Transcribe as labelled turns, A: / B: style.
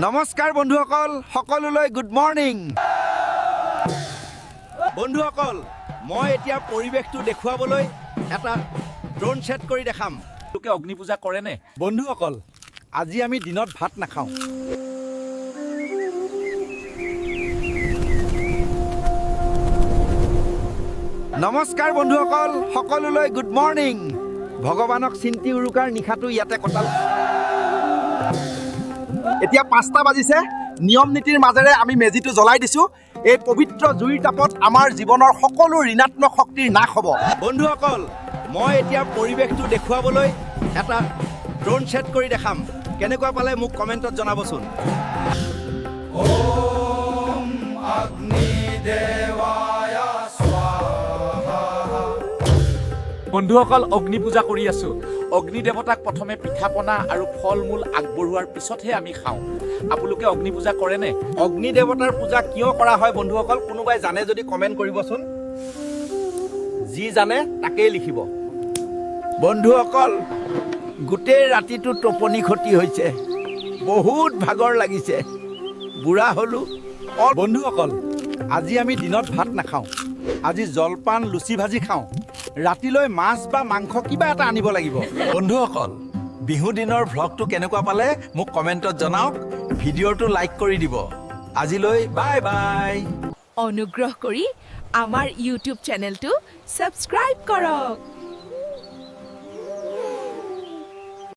A: নমস্কাৰ বন্ধুসকল, সকলোলৈ গুড মৰ্ণিং। বন্ধুসকল, মই এতিয়া পৰিৱেশটো দেখুৱাবলৈ এটা ড্ৰোন ছেট কৰি দেখাম।
B: লোকে অগ্নি পূজা কৰেনে?
A: বন্ধুসকল, আজি আমি দিনত ভাত নাখাওঁ। নমস্কাৰ বন্ধুসকল, সকলোলৈ গুড মৰ্ণিং। ভগৱানক চিন্তি উৰুকাৰ নিশাটো ইয়াতে কটাল। এতিয়া 5টা বাজিছে। নিয়ম নীতিৰ মাজেৰে আমি মেজিটো জ্বলাই দিছোঁ। এই পবিত্ৰ জুইৰ তাপত আমাৰ জীৱনৰ সকলো ঋণাত্মক শক্তিৰ নাশ হ'ব। বন্ধুসকল, মই এতিয়া পৰিৱেশটো দেখুৱাবলৈ এটা ড্ৰোন ছেট কৰি দেখাম। কেনেকুৱা পালে মোক কমেণ্টত জনাবচোন।
B: বন্ধুসকল, অগ্নি পূজা কৰি আছো। অগ্নি দেৱতাক প্ৰথমে পিঠা পনা আৰু ফল মূল আগবঢ়োৱাৰ পিছতহে আমি খাওঁ। আপোনালোকে অগ্নি পূজা কৰেনে?
A: অগ্নি দেৱতাৰ পূজা কিয় কৰা হয় বন্ধুসকল, কোনোবাই জানে যদি কমেণ্ট কৰিবচোন। যি জানে তাকেই লিখিব। বন্ধুসকল, গোটেই ৰাতিটো টোপনি ক্ষতি হৈছে, বহুত ভাগৰ লাগিছে, বুঢ়া হ'লো। বন্ধুসকল, আজি আমি দিনত ভাত নাখাওঁ। আজি জলপান, লুচি ভাজি খাওঁ। ৰাতিলৈ মাছ বা মাংস কিবা এটা আনিব লাগিব। বন্ধুসকল, বিহু দিনৰ ভ্লগটো কেনেকুৱা পালে মোক কমেণ্টত জনাওক। ভিডিঅ'টো লাইক কৰি দিব। আজিলৈ বাই বাই।
C: অনুগ্ৰহ কৰি আমাৰ ইউটিউব চেনেলটো ছাবস্ক্ৰাইব কৰক।